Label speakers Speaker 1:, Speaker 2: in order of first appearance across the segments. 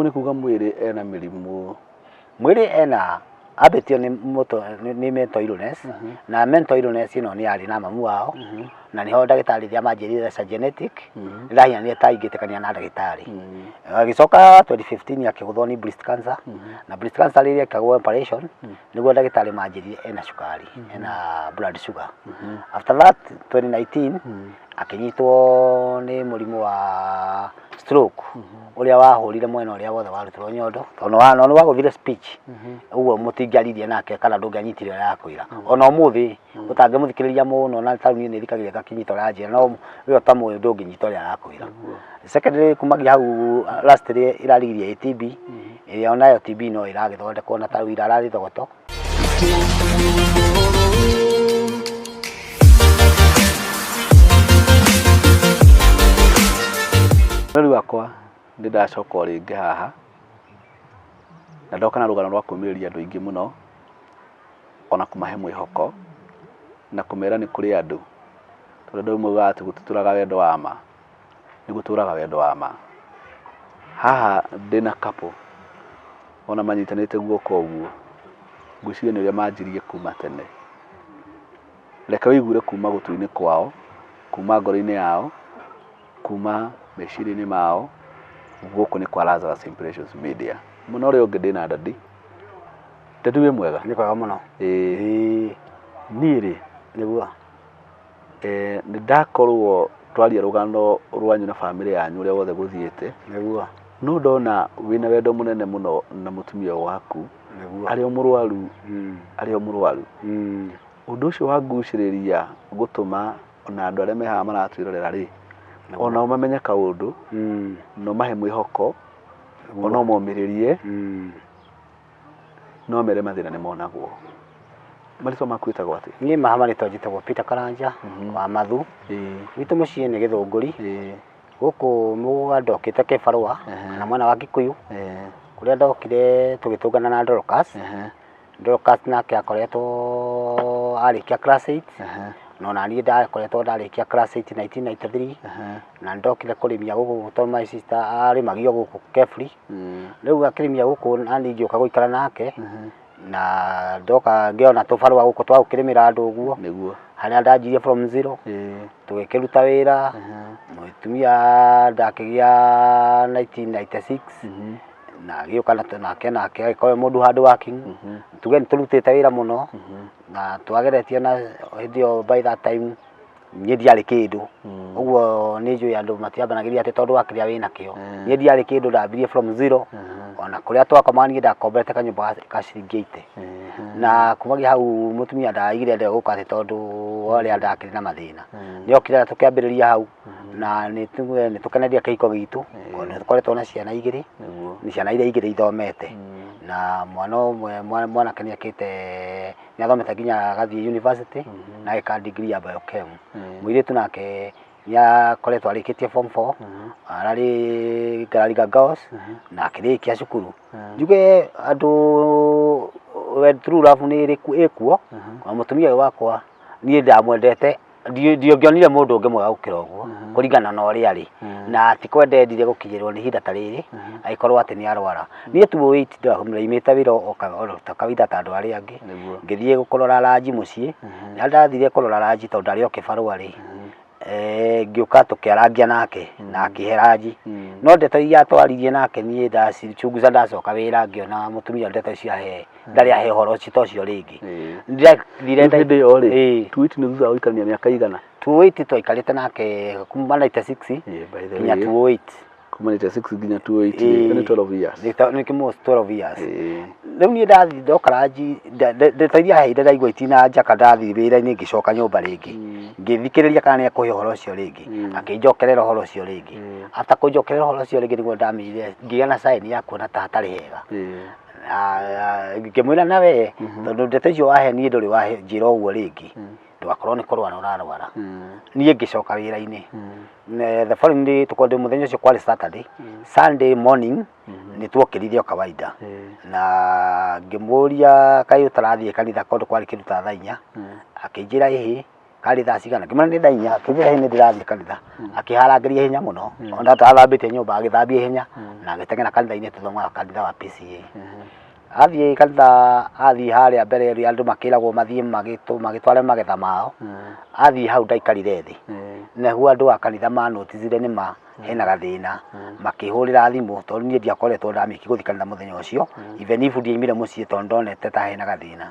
Speaker 1: Nĩ kuga mwĩrĩ ena mĩrimũ.
Speaker 2: Mwĩrĩ ena ambĩtio nĩ mũtwe nĩ mental illness na mental illness ĩno nĩ yarĩ na mamu wao na nĩho ndagĩtarĩ rĩrĩa manjĩrire it's a genetic nĩndahianire ta ingĩtĩkania na ndagĩtarĩ. Agĩcoka 2015 akĩgũthwo nĩ breast cancer na breast cancer rĩrĩa ekagwo operation nĩguo ndagĩtarĩ manjĩrire ena cukari, ena blood sugar. After that 2019 akĩnyitwo nĩ mũrimũ wa stroke ũrĩa wahũrire mwena ũrĩa wothe warutirwo nyondo tondũ nĩ wagũthire speech ũguo mũtingĩaririe nake kana ndũngĩanyitire ũrĩa arakwĩra. Ona ũmũthĩ ũtangĩmũthikĩrĩria mũno na ta rĩu niĩ nĩ thikagĩrĩria ngakĩnyita ũrĩa aranjĩra no we ũtamũĩ ndũngĩnyita ũrĩa arakwĩra. Secondly kumagia hau lastly ĩrarigirie ĩ TB ĩrĩa onayo TB no ĩragĩthondekwo na ta rĩu ira ararĩ Thogoto.
Speaker 1: Rĩu wakwa nĩ ndacoka o rĩngĩ haha na ndoka na rũgano rwa kũũmĩrĩria andũ aingĩ mũno ona kũmahe mwĩhoko na kũmera nĩ kũrĩ andũ. Tondũ andũ amwe maugaga atĩ gũtitũraga wendo wa ma, nĩ gũtũraga wendo wa ma. Haha ndĩna couple ona manyitanĩte guoko ũguo, ngwĩciria nĩ ũrĩa manjirie kuma tene. Reke ũigue kuma gũtũ-inĩ kwao, kuma ngoro-inĩ yao, kuma meciria-inĩ mao, gũkũ nĩ kwa Lazarus Impressions Media. Mwena ũrĩa ũngĩ ndĩna daddy. Daddy wĩ mwega?
Speaker 2: Nĩ kwega mũno.
Speaker 1: Ĩĩ. Niĩ rĩ,
Speaker 2: Nĩguo.
Speaker 1: Nĩ ndakorwo twaria rũgano rwanyu na bamĩrĩ yanyu ũrĩa wothe gũthiĩte.
Speaker 2: Nĩguo.
Speaker 1: No ndona wĩna wendo mũnene mũno na mũtumia ũyũ waku.
Speaker 2: Nĩguo.
Speaker 1: Arĩ o mũrwaru, arĩ o mũrwaru. Ũndũ ũcio wangucĩrĩria gũtũma ona andũ arĩa me haha maratwĩrorera rĩ, onao mamenye kaũndũ, na ũmahe mwĩhoko, ona ũmomĩrĩrie, no mere mathĩna nĩ monagwo. Marĩtwa maku wĩtagwo atĩa?
Speaker 2: Niĩ ma marĩtwa njĩtagwo Peter Karanja wa Mathu. Gwitũ mũciĩ nĩ Gĩthũngũri. Gũkũ mũgũnda ndokĩte kĩbarũa kana mwena wa Kikuyu kũrĩa ndokire tũgĩtũngana na Dorcas. Dorcas nake akoretwo arĩkia class 8 na ona niĩ ndakoretwo ndarĩkia class 8 1993 na nĩndokire kũrĩmia gũkũ tondũ my sister arĩmagio gũkũ Kefri. Rĩu akĩrĩmia gũkũ naniĩ ngĩũka gũikara nake na ndoka ngĩona tũbarũa gũkũ twa gũkĩrĩmĩra andũ ũguo.
Speaker 1: Nĩguo.
Speaker 2: Harĩa ndanjirie from zero tũgĩkĩruta wĩra mũtumia ndakĩgĩa 1996 na agĩũka nake nake agĩkorwo e mũndũ hard working. Tuge nĩ tũrutĩte wĩra mũno na twageretie na hĩndĩ ĩyo by that time niĩ ndiarĩ kĩndũ. Ũguo nĩ njũĩ andũ matiambanagĩria atĩ tondũ wa kĩrĩa wĩnakĩo. Niĩ ndiarĩ kĩndũ ndambirie from zero ona kũrĩa twakomaga niĩ ndakomborete kanyũmba ka ciringi 80. Na kumagia hau mũtumia ndaigire ndegũka atĩ tondũ wa ũrĩa ndakĩrĩ na mathĩna. Nĩ okire na tũkĩambĩrĩria hau na nĩ tuge nĩ tũkenereire kĩhiko gitũ tondũ nĩ tũkoretwo na ciana igĩrĩ, nĩ ciana iria igĩrĩ ithomete. Na mwana ũmwe mwanake nĩ ekĩte nĩ athomete nginya agathiĩ university na ageka degree ya biochem. Mũirĩtu nake nĩ akoretwo arĩkĩtie form 4 ararĩ Ngarariga Girls na akĩrĩkia cukuru. Njuge andũ true love nĩ ĩkuo na mũtumia ũyũ wakwa niĩ ndamwendete ndingĩonire mũndũ ũngĩ mwega gũkĩra ũguo kũringana na ũrĩa arĩ na ti kwenda endire gũkinyĩrwo nĩ ihinda ta rĩrĩ agĩkorwo atĩ nĩ arwara. Niĩ 208 ndaumĩte wĩra o ta kawaida ta andũ arĩa angĩ ngĩthiĩ kũrora ranji mũciĩ na ndathire kũrora ranji tondũ ndarĩ o kĩbarũa rĩ ngĩũka tũkĩarangia nake na akĩhe ranji no ndeto iria twaririe nake niĩ ndacichunguza ndacoka wĩra ngĩona mũtumia ndeto icio ahe ndarĩ ahe ũhoro ũcio ta ũcio rĩngĩ. Ndĩrathire
Speaker 1: Hĩndĩ ĩyo rĩ, 208 nĩ thutha wa gũikarania mĩaka igana?
Speaker 2: 208 twaikarĩte nake kuma 96 nginya 208.
Speaker 1: Kuma 96 nginya 208 rĩ, nĩ 12 years.
Speaker 2: Nĩ almost 12 years. Rĩu niĩ ndathiĩ ndoka ranji ndeto iria aheire ndaigua itinanjaka ndathiĩ wĩra-inĩ ngĩcoka nyũmba rĩngĩ ngĩthikĩrĩria kana nĩ ekũhe ũhoro ũcio rĩngĩ akĩnjokerera ũhoro ũcio rĩngĩ. After kũnjokerera ũhoro ũcio rĩngĩ nĩguo ndamenyire ngĩgĩa na sign ya kuona ta hatarĩ hega. Ngĩmwĩra na we tondũ ndeto icio wahe niĩ ndũrĩ wanjĩra ũguo rĩngĩ ndũgakorwo nĩ kũrwara ũrarwara. Niĩ ngĩcoka wĩra-inĩ the following day tondũ mũthenya ũcio kwarĩ Saturday, Sunday morning nĩ twokĩrire o kawaida na ngĩmũria kaĩ ũtarathiĩ kanitha tondũ kwarĩ kĩndũ ta thaa inya, akĩnjĩra ĩhĩ. Karĩ thaa cigana? Ngĩmwĩra nĩ thaa 4. Akĩnjĩra hĩ nĩ ndĩrathiĩ kanitha. Akĩharangĩria ihenya mũno. Ona atathambĩtie nyũmba agĩthambia ihenya na agĩteng'era kanitha-inĩ tũthomaga kanitha wa PCEA. Athiĩ kanitha athiĩ harĩa mbere ĩrĩa andũ makĩragwo mathiĩ magĩtware magetha mao. Athiĩ hau ndaikarire thĩ. Nĩguo andũ a kanitha manoticire nĩma hena gathĩna. Makĩhũrĩra thimũ tondũ niĩ ndiakoretwo ndamĩki gũthiĩ kanitha mũthenya ũcio. Even if ndiaimire mũciĩ tondũ ndonete ta hena gathĩna.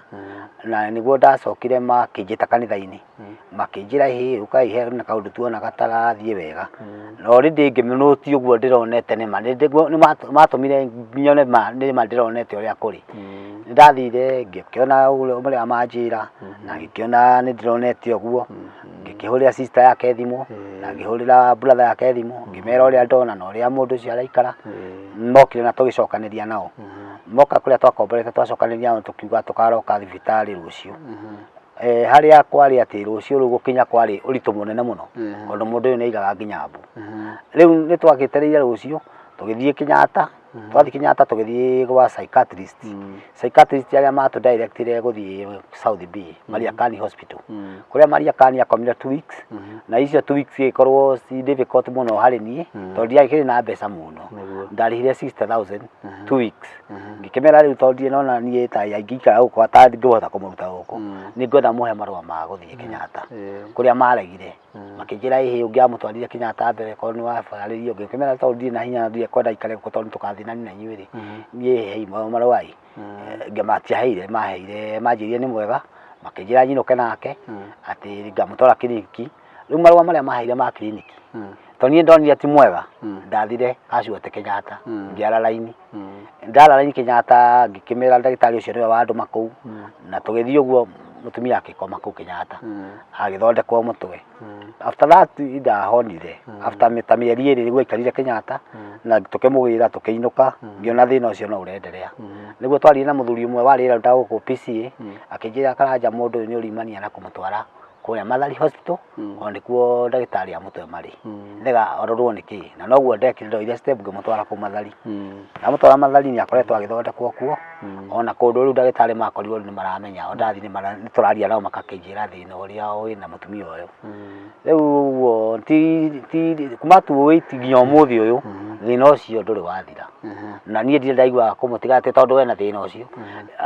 Speaker 2: Na nĩguo ndacokire makĩnjĩta kanitha-inĩ. Makĩnjĩra ĩhĩ ũkai hena kaũndũ tuona gatarathiĩ wega. Na already ngĩmĩnũti ũguo ndĩronete nĩma nĩ matũmire nyone ma nĩma ndĩronete ũrĩa kũrĩ. Nĩ ndathire ngĩkĩona ũrĩa manjĩra na ngĩkĩona nĩ ndĩronete ũguo. Ngĩkĩhũrĩra sister yake thimũ na ngĩhũrĩra brother yake thimũ ngĩmera ũrĩa ndona na ũrĩa mũndũ ũcio araikara. Mokire na tũgĩcokanĩria nao. Moka kũrĩa twakomborete twacokanĩria nao tũkiuga tũkaroka thibitarĩ rũciũ. Harĩa kwarĩ atĩ rũciũ rũu gũkinya kwarĩ ũritũ mũnene mũno tondũ mũndũ ũyũ nĩ aigaga nginya mbu. Rĩu nĩ twagĩetereire rũciũ tũgĩthiĩ Kenyatta. Twathiĩ Kenyatta tũgĩthiĩ gwa psychiatrist. Psychiatrist arĩa matũ directire gũthiĩ South B, Maria Kani Hospital. Kũrĩa Maria Kani akomire 2 weeks na icio 2 weeks igĩkorwo ci difficult mũno harĩ niĩ tondũ ndiakĩrĩ na mbeca mũno. Ndarĩhire 60,000 2 weeks. Ngĩkĩmera rĩu tondũ ndirĩ nona niĩ ta ingĩikara gũkũ atangĩhota kũmũruta gũkũ nĩ ngwenda mũhe marũa ma gũthiĩ Kenyatta. Kũrĩa maregire. Makĩnjĩra ĩhĩ ũngĩamũtwarire Kenyatta mbere korwo nĩ wabarĩrio. Ngĩkĩmera tondũ ndirĩ na hinya na ndirĩ kwenda aikare gũkũ tondũ tũkathĩnania na inyuĩ rĩ, niĩ hei marũa ĩ. Matiaheire maheire manjĩrire nĩ mwega makĩnjĩra nyinũke nake atĩ ngamũtwara kiriniki. Rĩu marũa marĩa maheire ma kiriniki tondũ niĩ ndonire ti mwega ndathire casualty Kenyatta ngĩara raini. Ndara raini Kenyatta ngĩkĩmera ndagĩtarĩ ũcio nĩwe wandũma kũu na tũgĩthiĩ ũguo mũtumia akĩkoma kũu Kenyatta agĩthondekwo mũtwe. After that ndahonire after ta mĩeri 2 nĩguo aikarire Kenyatta na tũkĩmũgĩra tũkĩinũka ngĩona thĩna ũcio no ũrenderea. Nĩguo twaririe na mũthuri ũmwe warĩ elder gũkũ PCEA akĩnjĩra Karanja mũndũ ũyũ nĩ ũrimania na kũmũtwara kũrĩa Mathari Hospital o nĩkuo ndagĩtarĩ a mũtwe marĩ nĩgetha arorwo nĩ kĩ. Na noguo ndekire ndoire step ngĩmũtwara kũu Mathari. Ndamũtwara Mathari nĩ akoretwo agĩthondekwo kuo ona kũndũ rĩu ndagĩtarĩ makorirwo nĩ maramenya o ndathiĩ nĩ tũraria nao magakĩnjĩra thĩna ũrĩa wĩna mũtumia ũyũ. Rĩu ũguo ti kuma 2008 nginya ũmũthĩ ũyũ thĩna ũcio ndũrĩ wathira. Na niĩ ndirĩ ndaigua kũmũtiga atĩ tondũ ena thĩna ũcio.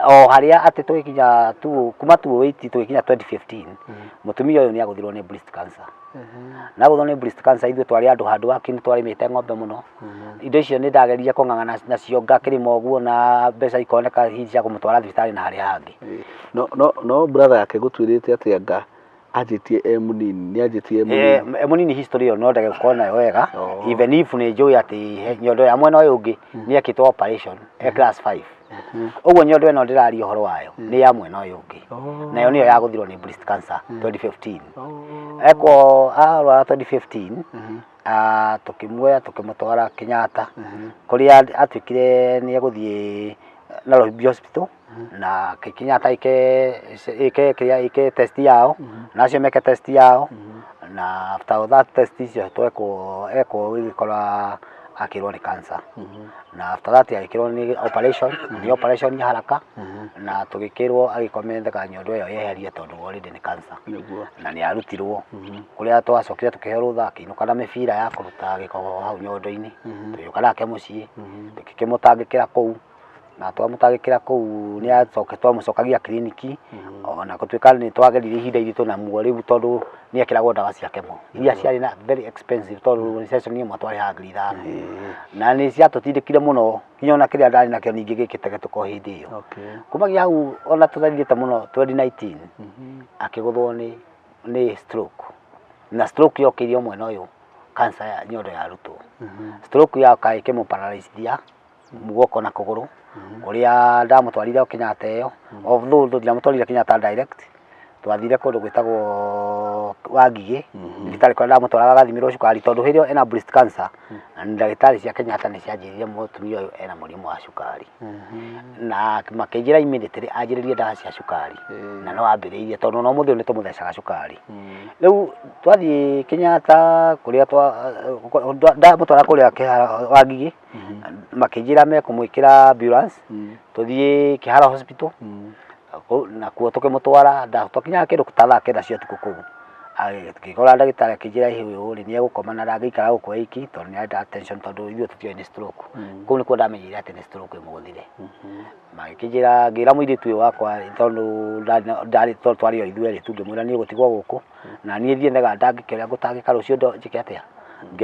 Speaker 2: O harĩa atĩ tũgĩkinya kuma 2008 tũgĩkinya 2015 mũtumia ũyũ nĩ agũthirwo nĩ breast cancer. Na agũthwo nĩ breast cancer ithuĩ twarĩ andũ handũ wa kĩni twarĩmĩte ng'ombe mũno. Indo icio nĩ ndageririe kũng'ang'ana nacio ngakĩrĩma ũguo na mbeca ikoneka hihi cia kũmũtwara thibitarĩ na harĩa hangĩ.
Speaker 1: No brother yake gũtuĩrĩte atĩ anga anjĩtie e mũnini, nĩ anjĩtie e mũnini.
Speaker 2: E mũnini history ĩyo no ndege gũkorwo nayo wega even if nĩ njũĩ atĩ nyondo ya mwena ũyũ ũngĩ nĩ ekĩtwo operation e class 5. Ũguo nyondo ĩno ndĩraria ũhoro wayo nĩ ya mwena ũyũ ũngĩ. Nayo nĩyo yagũthirwo nĩ breast cancer 2015. Ekwo arwara 2015 tũkĩmuoya tũkĩmũtwara Kenyatta kũrĩa atuĩkire nĩ egũthiĩ Nairobi Hospital na Kenyatta ĩke kĩrĩa ĩke test yao na acio meke test yao na after that test icio twekwo ekwo ĩgĩkora akĩrwo nĩ cancer na after that agĩkĩrwo nĩ operation nĩ operation ya haraka na tũgĩkĩrwo agĩkometheka nyondo ĩyo yeherio tondũ already nĩ cancer. Na nĩ arutirwo kũrĩa twacokire tũkĩheo rũtha akĩinũka na mĩbira ya kũruta gĩko hau nyondo-inĩ. Tũgĩũka nake mũciĩ tũgĩkĩmũtangĩkĩra kũu na twamũtangĩkĩra kũu nĩ acoke twamũcokagia kiriniki ona gũtuĩka nĩ twageririe ihinda iritũ na muo rĩu tondũ nĩ ekĩragwo ndawa cia chemo iria ciarĩ na very expensive tondũ session ĩmwe twarĩhaga 5,000 na nĩ ciatũtindĩkire mũno nginya ona kĩrĩa ndarĩ nakĩo ningĩ gĩkĩtegetũka o hĩndĩ ĩyo. Kumagia hau ona tũthathiĩte mũno 2019 akĩgũthwo nĩ stroke na stroke yokĩire o mwena ũyũ cancer ya nyondo yarutwo. Stroke yoka ĩkĩmũ paralyze guoko na kũgũrũ kũrĩa ndamũtwarire o Kenyatta ĩyo although ndiamũtwarire Kenyatta direct twathire kũndũ gwĩtagwo Wangigĩ thibitarĩ kũrĩa ndamũtwaraga agathimĩrwo cukari tondũ hĩndĩ ĩyo ena breast cancer na ndagĩtarĩ cia Kenyatta nĩ cianjĩrire mũtumia ũyũ ena mũrimũ wa cukari na makĩnjĩra immediately anjĩrĩrie ndawa cia cukari na no ambĩrĩirie tondũ ona ũmũthĩ ũyũ nĩ tũmũthecaga cukari. Rĩu twathiĩ Kenyatta kũrĩa ndamũtwara kũrĩa Wangigĩ makĩnjĩra mekũmwĩkĩra ambulance tũthiĩ Kĩharo Hospital nakuo tũkĩmũtwara twakinyaga kĩndũ ta thaa 9 cia ũtukũ kũu. Ngĩkora ndagĩtarĩ akĩnjĩra ĩ ũyũ rĩ nĩ egũkoma na ndangĩikara gũkũ e iki tondũ nĩ arenda attention tondũ ithuĩ tũtiũĩ nĩ stroke. Kũu nĩkuo ndamenyire atĩ nĩ stroke ĩmũgũthire. Magĩkĩnjĩra ngĩra mũirĩtu ũyũ wakwa tondũ ndarĩ tondũ twarĩ o ithuerĩ tu ngĩmwĩra niĩ gũtigwo gũkũ na niĩ thiĩ nĩgetha ndangĩke ũrĩa ngũtangĩka rũciũ njĩke atĩa.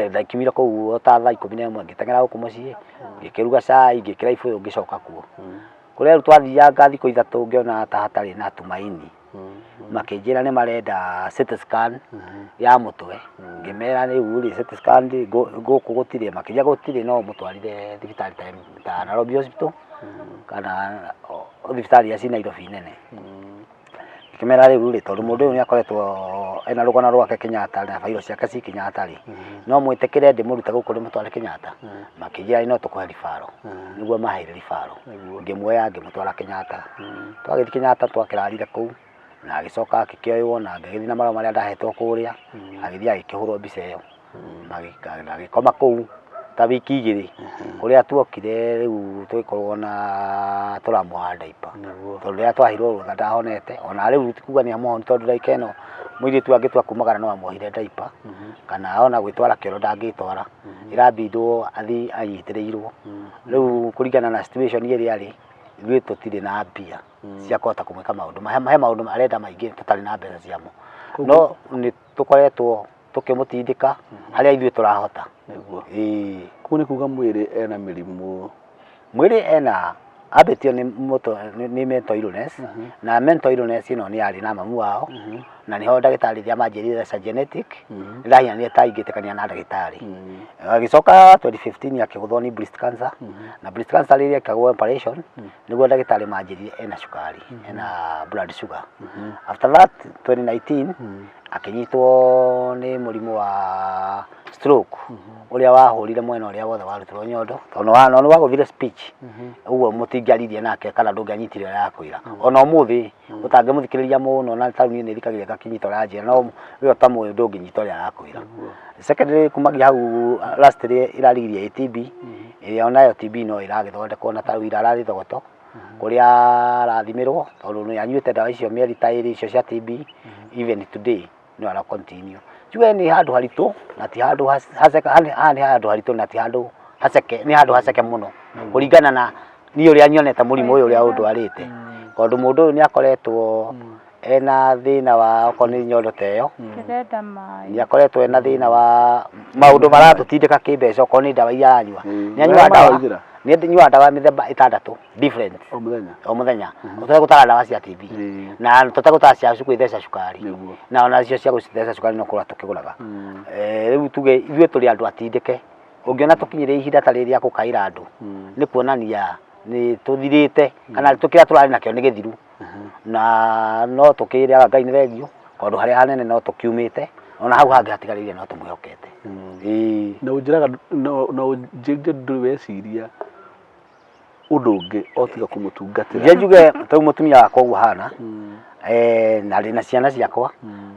Speaker 2: Ndakiumire kũu o ta thaa 11 ngĩteng'era gũkũ mũciĩ ngĩkĩruga cai ngĩkĩra ibũyũ ngĩcoka kuo. Kũrĩa rĩu twathianga thikũ 3 ngĩona ta hatarĩ na tumaini. Makĩnjĩra nĩ marenda CT scan ya mũtwe. Ngĩmera rĩu rĩ CT scan rĩ gũkũ gũtirĩ, makĩnjĩra gũtirĩ no ũmũtwarire thibitarĩ ta Nairobi Hospital kana thibitarĩ iria ci Nairobi nene. Ngĩkĩmera rĩu rĩ tondũ mũndũ ũyũ nĩ akoretwo ena rũgano rwake Kenyatta na bairo ciake ci Kenyatta rĩ, no mwĩtĩkĩre ndĩmũrute gũkũ ndĩmũtware Kenyatta? Makĩnjĩra no tũkũhe referral. Nĩguo maheire referral. Ngĩmuoya ngĩmũtwara Kenyatta. Twagĩthiĩ Kenyatta twakĩrarire kũu na agĩcoka agĩkĩoywo na ngĩgĩthiĩ na marũa marĩa ndahetwo kũrĩa, agĩthiĩ agĩkĩhũrwo mbica ĩyo. Na agĩkoma kũu ta wiki 2 kũrĩa tuokire rĩu tũgĩkorwo na tũramũha diaper. Tondũ rĩrĩa twaheirwo rũtha ndahonete ona rĩu ti kuga nĩ amũhonu tondũ ndagĩka ĩno mũirĩtu angĩtua kumagara no amuohire diaper kana ona gwĩtwara kĩoro ndangĩtwara ĩrabindwo athiĩ anyitĩrĩirwo. Rĩu kũringana na situation ĩrĩa arĩ ithuĩ tũtirĩ na mbia cia kũhota kũmwĩka maũndũ he maũndũ arenda maingĩ tũtarĩ na mbeca ciamo. No nĩ tũkoretwo tũkĩmũtindĩka harĩa ithuĩ tũrahota.
Speaker 1: Nĩguo.
Speaker 2: Ĩĩ.
Speaker 1: Kũu nĩ kuga mwĩrĩ ena mĩrimũ.
Speaker 2: Mwĩrĩ ena ambĩtio nĩ mũtwe nĩ mental illness na mental illness ĩno nĩ yarĩ na mamu wao na nĩho ndagĩtarĩ rĩrĩa manjĩrire it's a genetic nĩ ndahianire ta ingĩtĩkania na ndagĩtarĩ. Agĩcoka 2015 akĩgũthwo nĩ breast cancer na breast cancer rĩrĩa ekagwo operation nĩguo ndagĩtarĩ manjĩrire ena cukari ena blood sugar. After that 2019 akĩnyitwo nĩ mũrimũ wa stroke ũrĩa wahũrire mwena ũrĩa wothe warutirwo nyondo tondũ nĩ wagũthire speech ũguo mũtingĩaririe nake kana ndũngĩanyitire ũrĩa arakwĩra. Ona ũmũthĩ ũtangĩmũthikĩrĩria mũno na tarĩu niĩ nĩ thikagĩrĩria ngakĩnyita ũrĩa aranjĩra no we ũtamũĩ ndũngĩnyita ũrĩa arakwĩra. Secondly kumagia hau lastly ĩrarigirie TB ĩrĩa onayo TB no ĩragĩthondekwo na tarĩu ira ararĩ Thogoto kũrĩa arathimĩrwo tondũ nĩ anyuĩte ndawa icio mĩeri ta 2 icio cia TB even today no ara continue. Njuge nĩ handũ haritũ na ti handũ haceke, haha nĩ handũ haritũ na ti handũ haceke, nĩ handũ haceke mũno kũringana na niĩ ũrĩa nyonete mũrimũ ũyũ ũrĩa ũndwarĩte. Tondũ mũndũ ũyũ nĩ akoretwo ena thĩna wa okorwo nĩ nyondo ta ĩyo,
Speaker 3: Ndĩrenda maĩ.
Speaker 2: nĩ akoretwo ena thĩna wa maũndũ maratũtindĩka kĩmbeca okorwo nĩ ndawa iria aranyua. Nĩ anyuaga ndawa, nĩ anyuaga ndawa mĩthemba 6 different
Speaker 1: O mũthenya.
Speaker 2: o mũthenya tũtegũtara ndawa cia TB na tũtegũtara cia gwĩtheca cukari na ona cio cia gũtheca cukari no kũgũra tũkĩgũraga. Rĩu tuge ithuĩ tũrĩ andũ atindĩke, ũngĩona tũkinyĩrĩire ihinda ta rĩrĩ rĩa gũkaĩra andũ nĩ kuonania nĩ tũthirĩte kana kĩrĩa tũrarĩ nakĩo nĩ gĩthiru na no tũkĩraga Ngai nĩ thengiũ tondũ harĩa hanene no tũkiumĩte ona hau hangĩ hatigarĩire no tũmwĩhokete. Ĩĩ.
Speaker 1: Na ũnjĩraga na ũnjĩrire ndũrĩ weciria ũndũ ũngĩ o tiga kũmũtungatĩra.
Speaker 2: Nje njuge tau mũtumia wakwa ũguo hana na ndĩna ciana ciakwa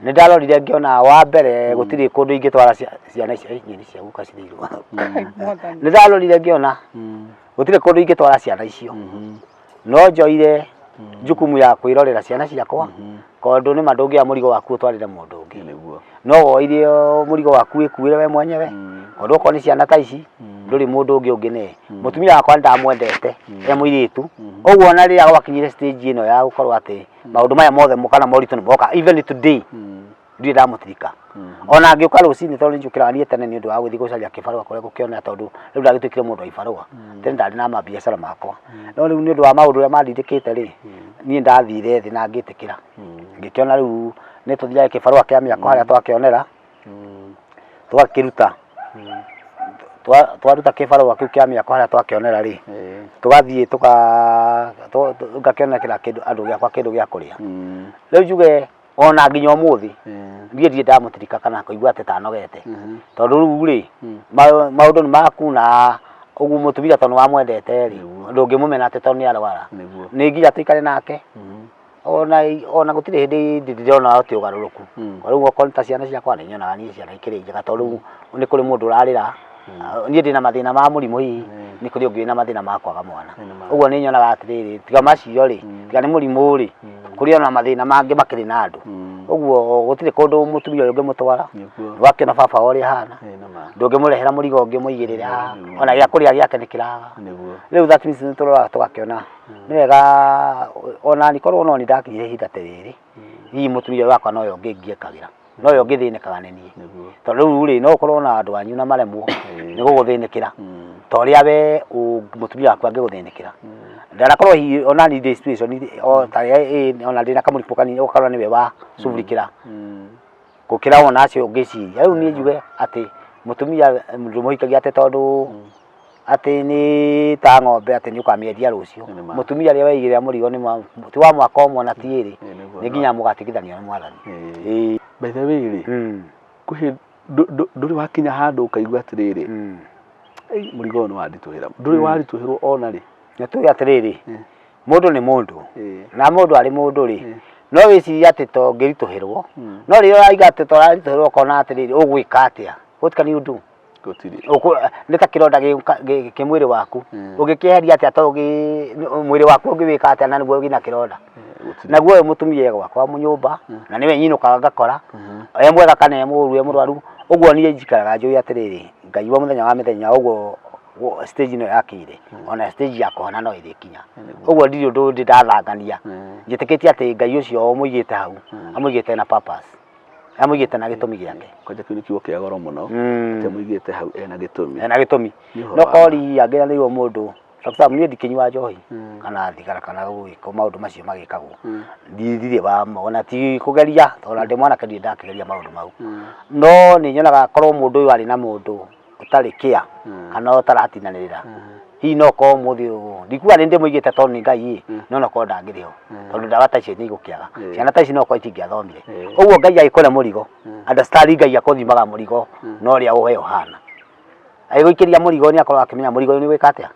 Speaker 2: nĩ ndarorire ngĩona wa mbere gũtirĩ kũndũ ingĩtwara ciana icio nyeni cia guka cirĩirwo. Nĩ ndarorire ngĩona gũtirĩ kũndũ ingĩtwara ciana icio no njoire jukumu ya kwĩrorera ciana ciakwa tondũ nĩma ndũngĩoya mũrigo waku ũtwarĩre mũndũ ũngĩ.
Speaker 1: Nĩguo.
Speaker 2: No woire mũrigo waku wĩkuĩre we mwenyewe tondũ okorwo nĩ ciana ta ici ndũrĩ mũndũ ũngĩ ũngĩne. Mũtumia wakwa nĩ ndamwendete e mũirĩtu ũguo ona rĩrĩa gwakinyire stage ĩno ya gũkorwo atĩ maũndũ maya mothe kana moritũ nĩ moka even today ndirĩ ndamũtirika. Ona angĩũka rũcinĩ tondũ nĩ njũkĩraga niĩ tene nĩ ũndũ wa gũthiĩ gũcaria kĩbarũa kũrĩa gũkĩonera tondũ rĩu ndagĩtuĩkire mũndũ wa ibarũa. Tene ndarĩ na mabiacara makwa. No rĩu nĩ ũndũ wa maũndũ ũrĩa mandindĩkĩte rĩ, niĩ ndathire thĩ na ngĩtĩkĩra. Ngĩkĩona rĩu nĩ tũthiage kĩbarũa kĩa mĩako harĩa twakĩonera, tũgakĩruta. Twaruta kĩbarũa kĩu kĩa mĩako harĩa twakĩonera rĩ, tũgathiĩ ngakĩonera kĩndũ andũ gĩakwa kĩndũ gĩa kũrĩa. Rĩu njuge ona nginya ũmũthĩ niĩ ndirĩ ndamũtirika kana kũigua atĩ tanogete. Tondũ rĩu rĩ, maũndũ nĩ maku na ũguo mũtumia tondũ nĩwamwendete rĩ, ndũngĩmũmena atĩ tondũ nĩ arwara. Nĩ nginya tũikare nake ona gũtirĩ hĩndĩ ndĩrona atĩ ũgarũrũku. Rĩu okorwo nĩ ta ciana ciakwa nĩ nyonaga niĩ ciana ikĩrĩ njega tondũ rĩu nĩ kũrĩ mũndũ ũrarĩra niĩ ndĩna mathĩna ma mũrimũ hihi nĩ kũrĩ ũngĩ wĩna mathĩna ma kwaga mwana. Ũguo nĩ nyonaga atĩrĩrĩ tiga macio rĩ, tiga nĩ mũrimũ rĩ, kũrĩ ona mathĩna mangĩ makĩrĩ na andũ. Ũguo gũtirĩ kũndũ mũtumia ũyũ ũngĩmũtwara.
Speaker 1: Nĩguo.
Speaker 2: Wakĩona baba ũrĩa ahana.
Speaker 1: Ĩĩ nĩ ma.
Speaker 2: Ndũngĩmũrehera mũrigo ũngĩ mũigĩrĩre haha.
Speaker 1: Nĩguo.
Speaker 2: Ona gĩa kũrĩa gĩake nĩ kĩraga.
Speaker 1: Nĩguo.
Speaker 2: Rĩu that means nĩ tũroraga tũgakĩona nĩ wega ona ni korwo no nĩ ndakinyire ihinda ta rĩrĩ, hihi mũtumia ũyũ wakwa nowe ũngĩ ngĩekagĩra, nowe ũngĩthĩnĩkaga nĩ niĩ.
Speaker 1: Nĩguo.
Speaker 2: Tondũ rĩu rĩ, no ũkorwo na andũ anyu na maremwo nĩ gũgũthĩnĩkĩra ta ũrĩa we mũtumia waku angĩgũthĩnĩkĩra. Ndanakorwo hihi ona niĩ ndĩ situation o ta ĩrĩa ona ndĩna kamũrimũ kanini ũgakora nĩwe wa cugurikĩra gũkĩra ona acio ũngĩciria. Rĩu niĩ njuge atĩ mũtumia ndũmũhikagia atĩ tondũ atĩ nĩ ta ng'ombe atĩ nĩ ũkamĩendia rũciũ.
Speaker 1: Nĩ ma.
Speaker 2: Mũtumia rĩrĩa weigĩrĩra mũrigo nĩ ti wa mwaka ũmwe na ti ĩrĩ,
Speaker 1: Ĩĩ nĩguo.
Speaker 2: nĩ nginya mũgatigithanio nĩ Mwathani.
Speaker 1: Ĩĩ.
Speaker 2: Ĩĩ.
Speaker 1: By the way rĩ, kwĩ ndũrĩ wakinya handũ ũkaigua atĩrĩrĩ, "Ei, mũrigo ũyũ nĩ wanditũhĩra." Ndũrĩ waritũhĩrwo ona rĩ?
Speaker 2: Nĩ tuge atĩrĩrĩ, mũndũ nĩ mũndũ
Speaker 1: Ĩĩ.
Speaker 2: na mũndũ arĩ mũndũ rĩ, no wĩcirie atĩ to ngĩritũhĩrwo, no rĩrĩa ũraiga atĩ to ũraritũhĩrwo ũkona atĩrĩrĩ, ũgwĩka atĩa? What can you do?
Speaker 1: Gũtirĩ.
Speaker 2: Nĩ ta kĩronda kĩ mwĩrĩ waku, ũngĩkĩeheria atĩa to mwĩrĩ waku ũngĩwĩka atĩa na nĩguo wĩna kĩronda?
Speaker 1: Gũtirĩ.
Speaker 2: Naguo ũyũ mũtumia e gwakwa nyũmba na nĩwe nyinũkaga ngakora e mwega kana e mũũru e mũrwaru, ũguo niĩ njikaraga njũĩ atĩrĩrĩ, Ngai wa mũthenya wa mĩthenya ũguo stage ĩno yakinyire, ona stage ya kũhona no ĩrĩkinya. Ũguo ndirĩ ũndũ ndĩ ndathangania, njĩtĩkĩtie atĩ Ngai ũcio ũmũigĩte hau amũigĩte na purpose, amũigĩte na gĩtũmi gĩake.
Speaker 1: Kwanja kĩu nĩ kiugo kĩa goro mũno, atĩ amũigĩte hau ena gĩtũmi.
Speaker 2: Ena gĩtũmi.
Speaker 1: Nĩ ũhoro
Speaker 2: No
Speaker 1: wa
Speaker 2: korwo hihi angĩranĩirwo mũndũ, for example niĩ ndikĩnyua njohi kana thigara kana gũgĩka maũndũ macio magĩkagwo, ndirĩ wamo ona ti kũgeria, tondũ ona ndĩ mwanake ndirĩ ndakĩgeria maũndũ mau. No nĩ nyonaga korwo mũndũ ũyũ arĩ na mũndũ ũtarĩ kĩa kana ũtaratinanĩrĩra, hihi no korwo ũmũthĩ ũyũ ndikuga nĩ ndĩmũigĩte tondũ nĩ Ngai ĩ, no no korwo ndangĩrĩ ho, tondũ ndawa ta icio nĩ igũkĩaga, ciana ta ici no korwo itingĩathomire. Ũguo Ngai agĩkũhe mũrigo, understand Ngai akũthimaga mũrigo na ũrĩa we ũhana. Agĩgũikĩria mũrigo nĩ akorwo akĩmenya mũrigo ũyũ nĩ ũgwĩka atĩa,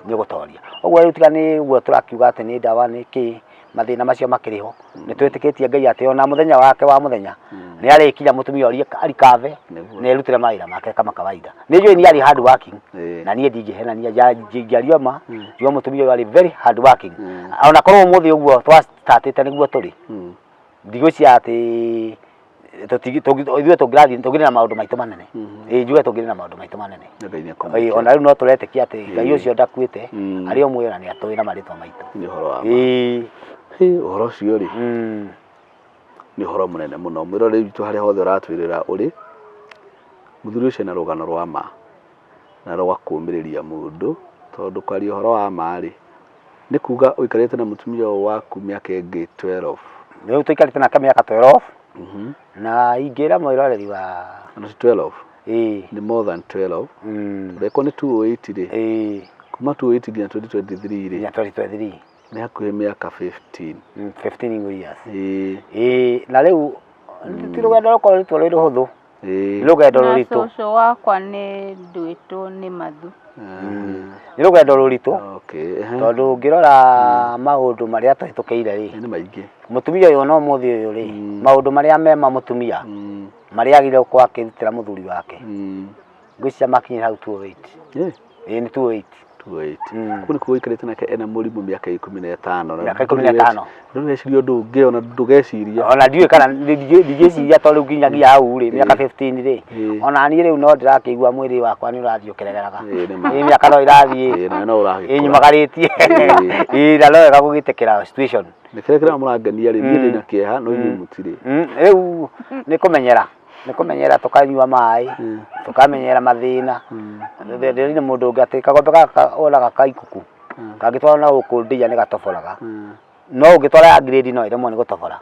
Speaker 2: nĩ ũgũtoria. Ũguo rĩu tiga nĩ ũguo tũrakiuga atĩ nĩ ndawa nĩ kĩ, mathĩna macio makĩrĩ ho, nĩ twĩtĩkĩtie Ngai atĩ ona mũthenya wake wa mũthenya nĩ arĩkinya mũtumia ũrĩa arikave
Speaker 1: Nĩguo.
Speaker 2: na erutĩre mawĩra make kama kawaida. Nĩ njũĩ nĩ arĩ hard working
Speaker 1: Ĩĩ.
Speaker 2: na niĩ ndingĩhenania, ingĩaria ma njuge mũtumia ũyũ arĩ very hard working. Ona korwo ũmũthĩ ũguo twa startĩte nĩguo tũrĩ, ndigwĩciria atĩ ithuĩ tũngĩrathiĩ tũngĩrĩ na maũndũ maitũ manene. Ĩĩ njuge tũngĩrĩ na maũndũ maitũ manene.
Speaker 1: Ngai nĩ
Speaker 2: Ĩĩ,
Speaker 1: akũmũikia.
Speaker 2: ona rĩu no tũretĩkia atĩ Ngai ũcio ndakuĩte arĩ o muoyo na nĩ atũĩ na marĩtwa maitũ.
Speaker 1: Nĩ ũhoro wa ma.
Speaker 2: Ĩĩ.
Speaker 1: Hĩ, ũhoro ũcio rĩ, nĩ ũhoro mũnene mũno. Mwĩroreri witũ harĩa hothe ũratwĩrĩra ũrĩ, mũthuri ũcio ena rũgano rwa ma na rwa kũũmĩrĩria mũndũ, tondũ kwaria ũhoro wa ma rĩ, nĩ kuga ũikarĩte na mũtumia ũyũ waku mĩaka ĩngĩ 12.
Speaker 2: Rĩu tũikarĩte nake mĩaka 12 na ingĩra mwĩroreri wa
Speaker 1: Na ti 12,
Speaker 2: ĩĩ
Speaker 1: nĩ more than 12. Tondũ nĩ 208 rĩ,
Speaker 2: ĩĩ
Speaker 1: kuma 208 nginya 2023 rĩ,
Speaker 2: nginya 2023,
Speaker 1: nĩ hakuhĩ mĩaka 15.
Speaker 2: 15 years.
Speaker 1: Ĩĩ.
Speaker 2: Ĩĩ, na rĩu ti rũgendo rũkorwo rũtwo rwĩ rũhũthũ,
Speaker 1: Ĩĩ.
Speaker 2: nĩ rũgendo
Speaker 3: Na
Speaker 2: rũritũ,
Speaker 3: cũcũ wakwa nĩ nduĩtwo nĩ mathu.
Speaker 2: Nĩ rũgendo rũritũ
Speaker 1: Okay. Ehe.
Speaker 2: tondũ ũngĩrora maũndũ marĩa tũhĩtũkĩire rĩ,
Speaker 1: Nĩ maingĩ.
Speaker 2: Mũtumia ũyũ ona ũmũthĩ ũyũ rĩ, maũndũ marĩa mema mũtumia marĩa agĩrĩire gũkorwo akĩrutĩra mũthuri wake, ngwĩciria makinyire hau 208.
Speaker 1: Ĩĩ.
Speaker 2: Ĩĩ nĩ 208.
Speaker 1: 208. Kũu nĩkuo ũikarĩte nake ena mũrimũ mĩaka 15. Na
Speaker 2: Mĩaka 15.
Speaker 1: Ndũrĩ weciria ũndũ ũngĩ ona ndũgeciria.
Speaker 2: Ona ndiũĩ kana ndingĩciria tondũ rĩu nginyagia hau rĩ, mĩaka 15 rĩ, ona niĩ rĩu no ndĩrakĩigua mwĩrĩ wakwa nĩ ũrathiĩ ũkĩregeraga.
Speaker 1: Ĩĩ, nĩ ma.
Speaker 2: Ĩĩ mĩaka no ĩrathiĩ
Speaker 1: Ĩĩ, nawe no ũragĩkũra.
Speaker 2: ĩnyumagarĩtie. Ĩĩ na no wega gũgĩtĩkĩra situation.
Speaker 1: Nĩ kĩrĩa kĩrĩa mũrangenia rĩ, niĩ ndĩna kĩeha no inyuĩ mũtirĩ.
Speaker 2: Rĩu nĩ kũmenyera, nĩ kũmenyera tũkanyua maĩ, tũkamenyera mathĩna. Ndĩrĩ mũndũ ũngĩ atĩ kagombe gaka wonaga ka ikuku, kangĩtwarwo na gũkũ ndĩa nĩ gatoboraga. No ũngĩtwara ya grade no ĩremwo nĩ gũtobora.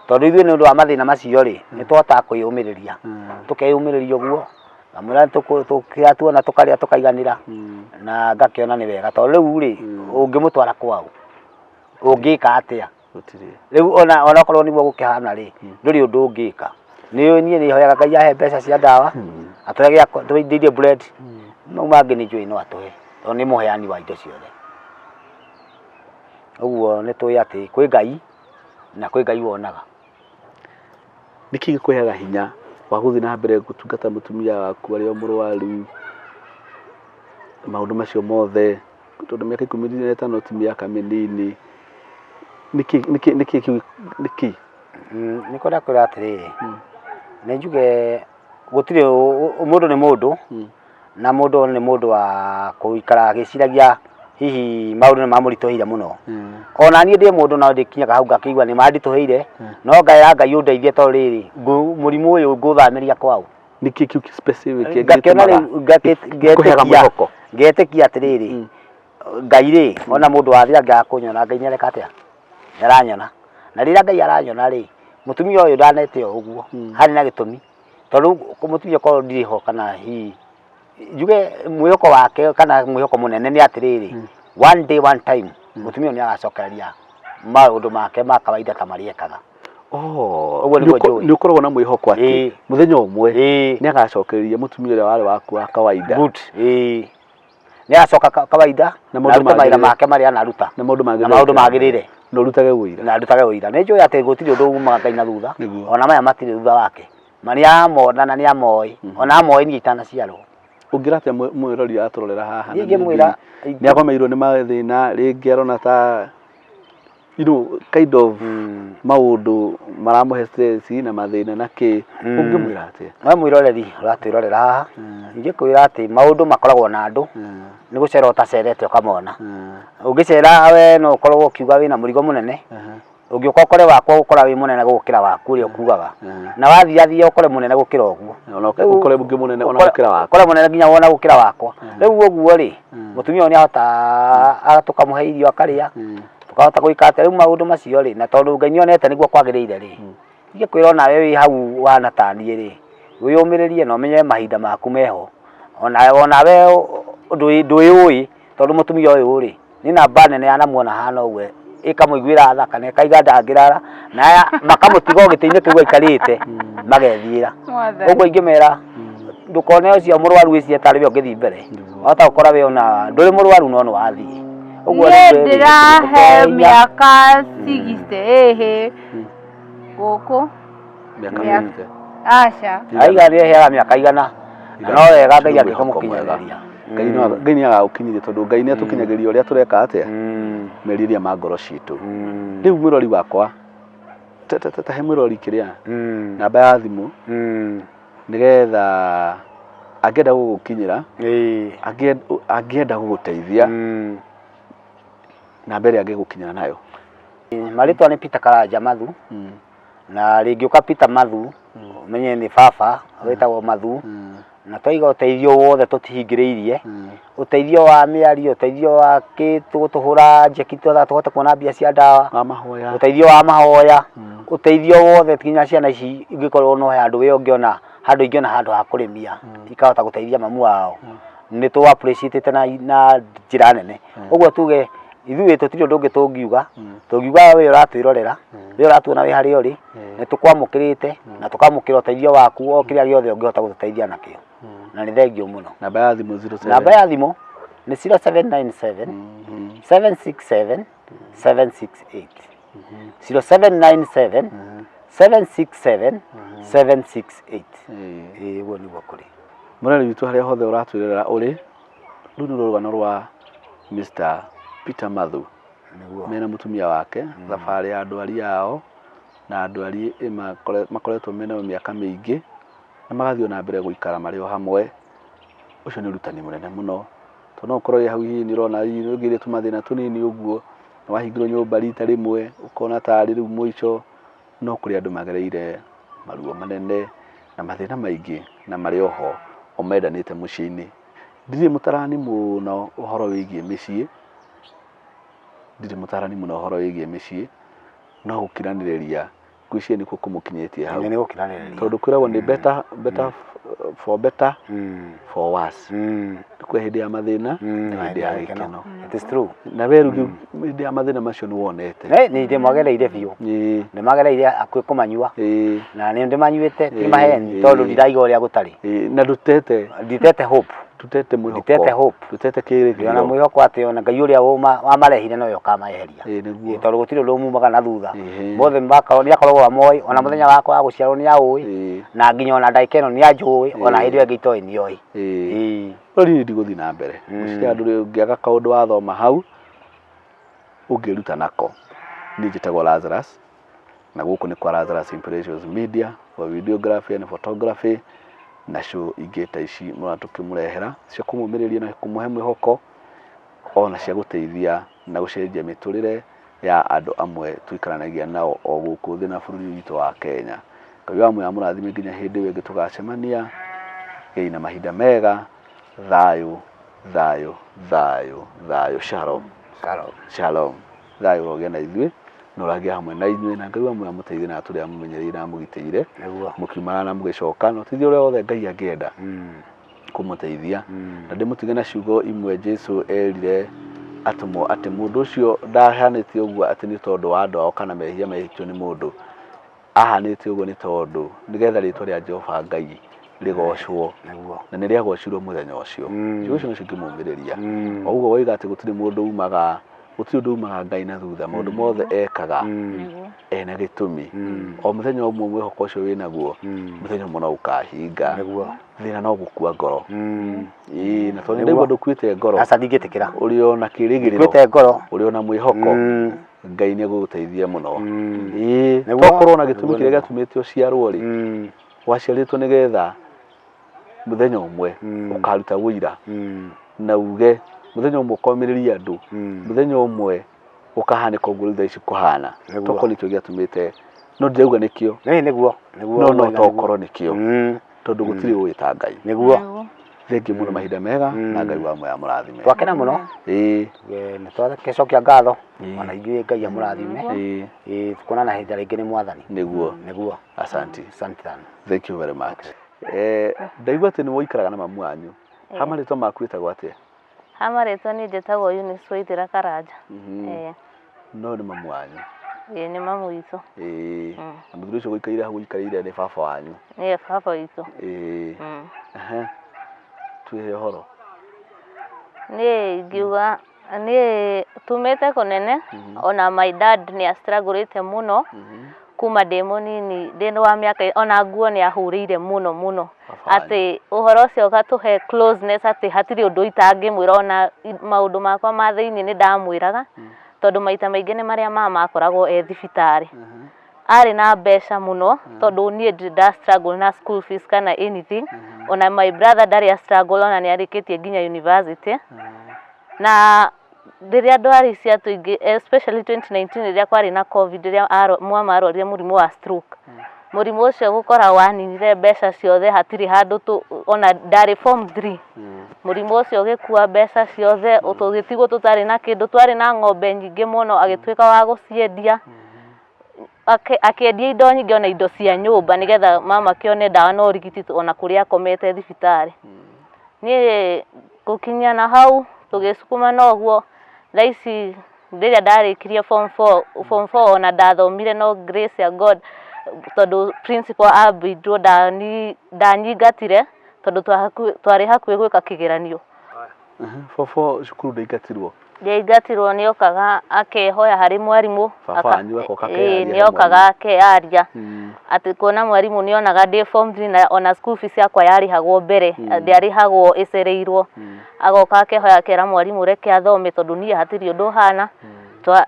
Speaker 2: Tondũ ithuĩ nĩ ũndũ wa mathĩna macio rĩ, nĩ tũhotaga kwĩyũmĩrĩria. Tũkeyũmĩrĩria ũguo, kamũira kĩrĩa tuona tũkarĩa tũkaiganĩra, na ngakĩona nĩ wega. Tondũ rĩu rĩ, ũngĩmũtwara kwaũ? Ũngĩka atĩa?
Speaker 1: Gũtirĩ.
Speaker 2: Rĩu ona onakorwo nĩguo gũkĩhana rĩ, ndũrĩ ũndũ ũngĩka. Nĩ niĩ nĩ hoyaga Ngai ahe mbeca cia ndawa, atũhe gĩa tũindirie bread, mau mangĩ nĩ njũĩ no atũhe, tondũ nĩ mũheani wa indo ciothe. Ũguo nĩ tũĩ atĩ kwĩ Ngai na kwĩ Ngai wonaga.
Speaker 1: Nĩkĩ gĩkũheaga hinya wa gũthiĩ na mbere gũtungata mũtumia waku arĩ o mũrwaru, maũndũ macio mothe, tondũ mĩaka 15 ti mĩaka mĩnini. Nĩkĩ nĩkĩ nĩkĩ kĩu nĩkĩ?
Speaker 2: Nĩ kwenda kwĩra atĩrĩrĩ, nĩ njuge gũtirĩ mũndũ nĩ mũndũ, na mũndũ nĩ mũndũ wa gũikara agĩciragia hihi maũndũ nĩ mamũritũhĩire mũno. Ona niĩ ndĩ mũndũ no ndĩkinyaga hau ngakĩigua nĩ manditũhĩire, no ngaĩra Ngai ũndeithie tondũ rĩrĩ, mũrimũ ũyũ ngũthamĩria kwaũ.
Speaker 1: Nĩkĩ kĩu specific
Speaker 2: Ngakĩona rĩu
Speaker 1: gĩtũmaga
Speaker 2: ngetĩkia
Speaker 1: mwĩhoko?
Speaker 2: Ngetĩkia atĩrĩrĩ, Ngai rĩ, ona mũndũ wathiĩ angĩaga kũnyona, Ngai nĩ areka atĩa? Nĩ aranyona. Na rĩrĩa Ngai aranyona rĩ, mũtumia ũyũ ndanete o ũguo, harĩ na gĩtũmi. Tondũ rĩu mũtumia korwo ndirĩ ho kana hihi njuge mwĩhoko wake kana mwĩhoko mũnene nĩ atĩrĩrĩ, one day one time mũtumia ũyũ nĩ agacokereria maũndũ make ma kawaida ta marĩa ekaga.
Speaker 1: Oh,
Speaker 2: Ũguo nĩguo njũĩ.
Speaker 1: Nĩ ũkoragwo na mwĩhoko atĩ mũthenya ũmwe nĩ agacokereria mũtumia ũrĩa warĩ waku wa kawaida.
Speaker 2: Good. Ĩĩ. Nĩ agacoka kawaida
Speaker 1: Na
Speaker 2: na
Speaker 1: maũndũ
Speaker 2: arute mawĩra
Speaker 1: magĩrĩre.
Speaker 2: make marĩa anaruta.
Speaker 1: Na maũndũ magĩrĩre.
Speaker 2: Na maũndũ magĩrĩre.
Speaker 1: Na ũrutage ũira.
Speaker 2: Na arutage ũira. Nĩ njũĩ atĩ gũtirĩ ũndũ umaga Ngai na thutha.
Speaker 1: Nĩguo.
Speaker 2: Ona maya matirĩ thutha wake. Ma nĩ aramona na nĩ amoĩ. Ona amoĩ niĩ itanaciarwo.
Speaker 1: Ũngĩra atĩa mwĩrori aratũrorera haha?
Speaker 2: Niĩ
Speaker 1: na
Speaker 2: ingĩmwĩra
Speaker 1: nĩ agomeirwo nĩ mathĩna rĩngĩ arona ta kind of maũndũ maramũhe stress na mathĩna na kĩ, ũngĩmwĩra atĩa?
Speaker 2: We mwĩroreri ũratwĩrorera haha, ingĩkwĩra atĩ maũndũ makoragwo na andũ, nĩ gũcera ũtacerete ũkamona. Ũngĩcera we no ũkorwo ũkiuga wĩna mũrigo mũnene, ũngĩũka ũkore wakwa ũgũkora wĩ mũnene gũgũkĩra waku ũrĩa ũkugaga. Na wathiathia ũkore mũnene gũkĩra ũguo.
Speaker 1: Ona ũkore ũngĩ mũnene ona gũkĩra waku.
Speaker 2: Ũkore mũnene nginya wona gũkĩra wakwa. Rĩu ũguo rĩ, mũtumia ũyũ nĩ ahota tũkamũhe irio akarĩa, tũkahota gwĩka atĩa. Rĩu maũndũ macio rĩ, na tondũ Ngai nĩ onete nĩguo kwagĩrĩire rĩ, ingĩkwĩra onawe wĩ hau ũhana ta niĩ rĩ, wĩyũmĩrĩrie na ũmenye mahinda maku meho. Onawe ndwĩyũĩ tondũ mũtumia ũyũ rĩ, nĩ namba nene yanamuona ahana ũguo ĩkamũiguĩra tha kana ĩkaiga ndangĩrara na aya makamũtiga o gĩtĩ-inĩ kĩu aikarĩte magethiĩra.
Speaker 3: Mwathani.
Speaker 2: Ũguo ingĩmera ndũkone ũcio mũrwaru wĩcirie tarĩ we ũngĩthiĩ mbere, wahota gũkora we ona ndũrĩ mũrwaru no nĩ wathiĩ. Ũguo
Speaker 3: Niĩ
Speaker 2: rĩu we rĩ,
Speaker 3: ndĩrahe
Speaker 2: ũkehia.
Speaker 3: mĩaka 60 ĩhĩ gũkũ.
Speaker 1: Mĩaka
Speaker 3: Mĩaka-
Speaker 1: mĩingĩ.
Speaker 3: Aca.
Speaker 2: Aiga nĩ eheaga mĩaka igana na no wega Ngai
Speaker 1: Ũcio nĩ mwĩhoko mwega.
Speaker 2: angĩkamũkinyanĩria.
Speaker 1: Ngai no Ngai nĩ agagũkinyĩria tondũ Ngai nĩ atũkinyagĩria ũrĩa tũreka atĩa merirĩria ma ngoro citũ. Rĩu mwĩrori wakwa ta he mwĩrori kĩrĩa namba ya thimũ nĩgetha angĩenda gũgũkinyĩra angĩenda gũgũteithia namba ĩrĩa angĩgũkinyĩra nayo.
Speaker 2: Marĩtwa nĩ Peter Karanja Mathu na rĩngĩũka Peter Mathu ũmenye nĩ baba wĩtagwo Mathu na twaiga ũteithio wothe tũtihingĩrĩirie ũteithio wa mĩario ũteithio wa kĩ tũhũra njeki tũhote kuona mbia cia ndawa
Speaker 1: Wa mahoya.
Speaker 2: ũteithio wa mahoya ũteithio wothe nginya ciana ici ingĩkorwo no handũ we ũngĩona handũ ingĩona handũ ha kũrĩmia ikahota gũteithia mamu wao nĩ tũ appreciate na na njĩra nene ũguo tuge ithuĩ tũtirĩ ũndũ ũngĩ tũngiuga tũngiuga we ũratwĩrorera we ũratuona wĩ harĩa ũrĩ nĩ tũkwamũkĩrĩte na tũkamũkĩra ũteithio waku o kĩrĩa gĩothe ũngĩhota gũtũteithia nakĩo na nĩ thengiũ mũno.
Speaker 1: Namba ya thimũ 07
Speaker 2: Namba ya thimũ nĩ 0797 767 768 0797 767 768. Ĩĩ ũguo nĩguo kũrĩ.
Speaker 1: Mũrori witũ harĩa hothe ũratwĩrorera ũrĩ, rũu nĩ rũgano rwa Mr. Peter Mathu
Speaker 2: Nĩguo.
Speaker 1: mena mũtumia wake, thabarĩ ya ndwari yao na ndwari makoretwo menayo mĩaka mĩingĩ na magathiĩ o na mbere gũikara marĩ o hamwe. Ũcio nĩ ũrutani mũnene mũno, tondũ no ũkorwo wĩ hau hihi nĩ ũrona hihi nĩ ũgĩire tũmathĩna tũnini ũguo, na wahingĩrwo nyũmba rita rĩmwe ũkona tarĩ rĩu mũico, no kũrĩ andũ magereire maruo manene na mathĩna maingĩ na marĩ oho o mendanĩte mũciĩ-inĩ. Ndirĩ mũtarani mũno ũhoro wĩgiĩ mĩciĩ, ndirĩ mũtarani mũno ũhoro wĩgiĩ mĩciĩ, no gũkiranĩrĩria ngwĩciria nĩkuo kũmũkinyĩtie hau.
Speaker 2: Nĩ gũkiranĩrĩria.
Speaker 1: Tondũ kwĩragwo nĩ better, better for better, for worse. Nĩ kwĩ hĩndĩ ya mathĩna na hĩndĩ ya gĩkeno.
Speaker 2: It is true.
Speaker 1: Na we rĩu hĩndĩ ya mathĩna macio nĩ wonete.
Speaker 2: Nĩ ndĩmagereire biũ. Nĩ magereire hakuhĩ kũmanyua. Na nĩ ndĩmanyuĩte ti maheni tondũ ndiraiga ũrĩa gũtarĩ.
Speaker 1: Na ndũtete.
Speaker 2: Nditete hope.
Speaker 1: Ndũtete mwĩhoko.
Speaker 2: Nditete hope.
Speaker 1: Ndũtete kĩĩrĩgĩrĩro.
Speaker 2: Ndĩna mwĩhoko atĩ ona Ngai ũrĩa wamarehire nowe ũkamaeheria.
Speaker 1: Nĩguo.
Speaker 2: Tondũ gũtirĩ ũndũ umumaga na thutha. Mothe nĩ akoragwo amoĩ, ona mũthenya wakwa wa gũciarwo nĩ aũĩ, na nginya ona ndagĩka ĩno nĩ anjũĩ, ona hĩndĩ ĩyo ĩngĩ itoĩ nĩ oĩ.
Speaker 1: No niĩ ndigũthiĩ na mbere. Ngwĩciria ndũrĩ ũngĩaga kaũndũ wathoma hau, ũngĩruta nako. Niĩ njĩtagwo Lazarus. Na gũkũ nĩ kwa Lazarus Impressions Media for videography and photography na show ingĩ ta ici mũrona tũkĩmũrehera cia kũmũmĩrĩria na kũmũhe mwĩhoko ona cia gũteithia na gũcenjia mĩtũrĩre ya andũ amwe tũikaranagia nao o gũkũ thĩ na bũrũri witũ wa Kenya. Ngai wa muoyo amũrathime nginya hĩndĩ ĩyo ĩngĩ tũgacemania. Gĩai na mahinda mega, thayũ, thayũ, thayũ, thayũ. Shalom.
Speaker 2: Shalom.
Speaker 1: Shalom. Thayũ ũrogĩa na ithuĩ na ũragĩa hamwe na inyuĩ na Ngai wa muoyo amũteithie na atũre amũmenyereire na amũgitĩire
Speaker 2: Nĩguo.
Speaker 1: mũkiumagara na mũgĩcoka na ũteithio ũrĩa wothe Ngai angĩenda kũmũteithia. Na ndĩmũtige na ciugo imwe Jesu erire atũmwo atĩ mũndũ ũcio ndahanĩte ũguo atĩ nĩ tondũ wa andũ ao kana mehia mehĩtio nĩ mũndũ, ahanĩte ũguo nĩ tondũ nĩgetha rĩtwa rĩa Jehova Ngai rĩgocwo.
Speaker 2: Nĩguo.
Speaker 1: Na nĩ rĩagocirwo mũthenya ũcio. Ciugo icio nocio ingĩmũmĩrĩria. O ũguo woiga atĩ gũtirĩ mũndũ umaga, gũtirĩ ũndũ umaga Ngai na thutha, maũndũ mothe ekaga ena gĩtũmi. O mũthenya ũmwe mwĩhoko ũcio wĩnaguo, mũthenya ũmwe no ũkahinga.
Speaker 2: Nĩguo.
Speaker 1: Thĩna no gũkua ngoro. Ĩĩ, na tondũ nĩ ndaigua ndũkuĩte ngoro.
Speaker 2: Aca ndingĩtĩkĩra.
Speaker 1: Ũrĩ o na kĩrĩgĩrĩro.
Speaker 2: Ndikuĩte ngoro.
Speaker 1: Ũrĩ o na mwĩhoko. Ngai nĩ egũgũteithia mũno. Ĩĩ,
Speaker 2: Nĩguo.
Speaker 1: tokorwo na gĩtũmi
Speaker 2: Nĩguo,
Speaker 1: kĩrĩa
Speaker 2: nĩguo.
Speaker 1: gĩatũmĩte ũciarwo rĩ, waciarĩtwo nĩgetha mũthenya ũmwe ũkaruta ũira na uge mũthenya ũmwe ũkomĩrĩria andũ, mũthenya ũmwe ũkahanĩka ũguo rĩu thaa ici kũhana.
Speaker 2: Nĩguo.
Speaker 1: Tokorwo nĩkĩo gĩatũmĩte, no ndirauga nĩkĩo,
Speaker 2: Ĩĩ nĩguo. Nĩguo.
Speaker 1: no no
Speaker 2: nĩguo.
Speaker 1: tokorwo nĩkĩo, tondũ gũtirĩ ũĩ ta Ngai.
Speaker 2: Nĩguo.
Speaker 1: Thengiũ mũno, mahinda mega na Ngai wa muoyo amũrathime.
Speaker 2: Twakena mũno.
Speaker 1: Ĩĩ.
Speaker 2: Nĩ twagĩcokia ngatho ona ithuĩ Ngai amũrathime.
Speaker 1: Ĩĩ.
Speaker 2: Ĩĩ tukonana hĩndĩ ĩrĩa ĩngĩ nĩ mwathani.
Speaker 1: Nĩguo.
Speaker 2: Nĩguo.
Speaker 1: Asante.
Speaker 2: Asante sana.
Speaker 1: Thank you very much. Ndaigua atĩ nĩ woikaraga na mamu wanyu. Ha marĩtwa maku wĩtagwo atĩa?
Speaker 4: Ha marĩtwa niĩ njĩtagwo Eunice Waithĩra Karanja. Ĩĩ.
Speaker 1: No nĩ mamu wanyu?
Speaker 4: Ĩĩ nĩ mamu witũ.
Speaker 1: Ĩĩ. Na mũthuri ũcio ũgũikarĩire hau ũikarĩire nĩ baba wanyu?
Speaker 4: Nĩwe baba witũ.
Speaker 1: Ĩĩ. Ehe. Twĩhe ũhoro.
Speaker 4: Niĩ ingiuga niĩ tumĩte kũnene ona my dad nĩ a struggle mũno kuma ndĩ mũnini ndĩ wa mĩaka ona nguo nĩ ahũrĩire mũno mũno atĩ ũhoro ũcio ũgatũhe closeness atĩ hatirĩ ũndũ itangĩmwĩra ona maũndũ makwa ma thĩiniĩ nĩ ndamwĩraga tondũ maita maingĩ nĩ marĩa mama akoragwo e thibitarĩ. Arĩ na mbeca mũno tondũ niĩ ndirĩ nda struggle na school fees kana anything ona my brother ndarĩ a struggle ona nĩ arĩkĩtie nginya university. Na rĩrĩa ndwari ciatũingĩ especially 2019 rĩrĩa kwarĩ na COVID rĩrĩa mama arwarire mũrimũ wa stroke. Mũrimũ ũcio gũkora waninire mbeca ciothe hatirĩ handũ tũ ona ndarĩ form 3. Mũrimũ ũcio ũgĩkua mbeca ciothe tũgĩtigwo tũtarĩ na kĩndũ twarĩ na ng'ombe nyingĩ mũno agĩtuĩka wa gũciendia. Akĩendia indo nyingĩ ona indo cia nyũmba nĩgetha mama akĩone ndawa na ũrigiti ona kũrĩa akomete thibitarĩ. Niĩ gũkinya na hau tũgĩcukuma na ũguo thaa ici rĩrĩa ndarĩkirie form 4 form 4 ona ndathomire no grace ya God tondũ principal ambĩirwo ndanyingatire tondũ twarĩ hakuhĩ gwĩka kĩgeranio.
Speaker 1: Form 4 cukuru ndĩingatirwo?
Speaker 4: Ndiaingatirwo nĩ okaga akehoya harĩ mwarimũ.
Speaker 1: Baba wanyu agoka akeyaria
Speaker 4: Nĩ okaga akeyaria atĩ kuona mwarimũ nĩ onaga ndĩ form 3 na ona school fees yakwa yarĩhagwo mbere ndĩarĩhagwo ĩcereirwo. Agoka akehoya akera mwarimũ reke athome tondũ niĩ hatirĩ ũndũ hana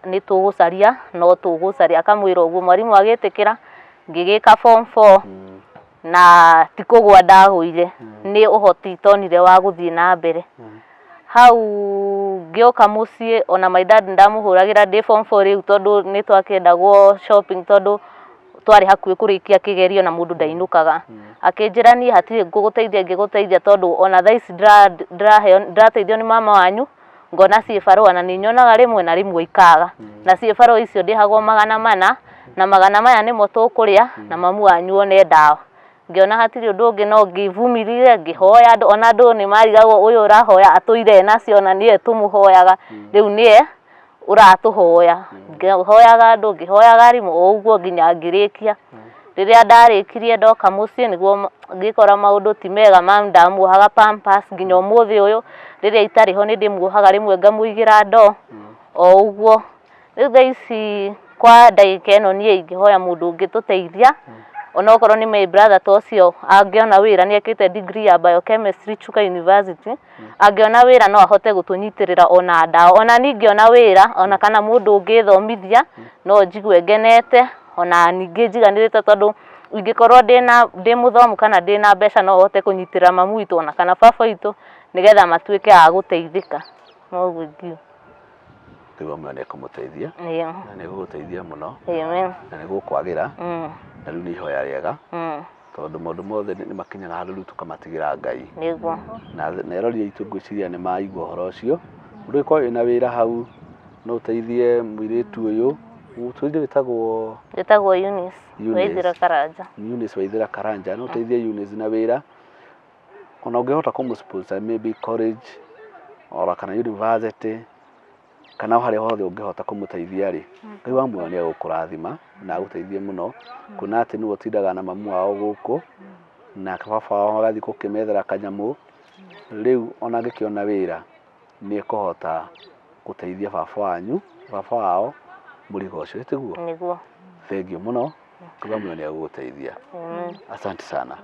Speaker 4: nĩ tũgũcaria no tũgũcaria akamwĩra ũguo mwarimũ agĩtĩkĩra ngĩgĩka form 4 na ti kũgũa ndagũire nĩ ũhoti tonire wa gũthiĩ na mbere. Hau ngĩũka mũciĩ ona my dad ndamũhũragĩra ndĩ form 4 rĩu tondũ nĩ twakĩendagwo shopping tondũ twarĩ hakuhĩ kũrĩkia kĩgerio na mũndũ ndainũkaga. Akĩnjĩra niĩ hatirĩ ngũgũteithia ingĩgũteithia tondũ ona thaa ici ndĩraheo ndĩrateithio nĩ mama wanyu ngona ciĩbarũa na nĩ nyonaga rĩmwe na rĩmwe ikaga. Na ciĩbarũa icio ndĩhagwo 400 na 400 nĩmo tũkũrĩa na mamu wanyu one ndawa. Ngĩona hatirĩ ũndũ ũngĩ no ngĩvumirie ngĩhoya andũ ona andũ nĩ marigagwo ũyũ ũrahoya atũire nacio na nĩwe tũmũhoyaga rĩu nĩwe ũratũhoya. Ngĩhoyaga andũ ngĩhoyaga arimũ o ũguo nginya ngĩrĩkia. Rĩrĩa ndarĩkirie ndoka mũciĩ nĩguo ngĩkora maũndũ ti mega mum ndamuohaga pampers nginya ũmũthĩ ũyũ rĩrĩa itarĩ ho nĩ ndĩmuohaga rĩmwe ngamũigĩra ndoo o ũguo. Rĩu thaa ici kwa ndagĩka ĩno niĩ ingĩhoya mũndũ ũngĩtũteithia onokorwo nĩ my brother ta ũcio angĩona wĩra nĩ ekĩte degree ya biochemistry Chuka University angĩona wĩra no ahote gũtũnyitĩrĩra ona ndawa. Ona niĩ ingĩona wĩra ona kana mũndũ ũngĩthomithia no njigue ngenete Ona ningĩ njiganĩrĩte tondũ ingĩkorwo ndĩna ndĩ mũthomu kana ndĩna mbeca no hote kũnyitĩrĩra mamu witũ ona kana baba witũ nĩgetha matuĩke a gũteithĩka. Noguo ingiuga.
Speaker 1: Ngai wa muoyo nĩ ekũmũteithia na nĩ egũgũteithia mũno
Speaker 4: Amen.
Speaker 1: Na nĩ gũkwagĩra na rĩu nĩ ihoya rĩega tondũ maũndũ mothe nĩ makinyaga handũ rĩu tũkamatigĩra Ngai.
Speaker 4: Nĩguo.
Speaker 1: Na erori aitũ ngwĩciria nĩ maigua ũhoro ũcio. Mũndũ ũngĩkorwo wĩna wĩra hau no ũteithie mũirĩtu ũyũ, mũirĩtu wĩtagwo?
Speaker 4: Wĩtagwo Eunice Waithera Karanja.
Speaker 1: Eunice Waithera Karanja, no ũteithie Eunice na wĩra. Ona ũngĩhota kũmũ sponsor maybe college ona kana university kana o harĩa hothe ũngĩhota kũmũteithia rĩ, Ngai wa muoyo nĩ egũkũrathima na agũteithie mũno, kuona atĩ nĩwe ũtindaga na mamu wao gũkũ, nake baba wao agathiĩ gũkĩmethera kanyamũ, rĩu ona angĩkĩona wĩra nĩ ekũhota gũteithia baba wanyu, baba wao mũrigo ũcio, ĩ tiguo?
Speaker 4: Nĩguo.
Speaker 1: Thengiũ mũno, Ngai wa muoyo nĩ egũgũteithia. Asante sana.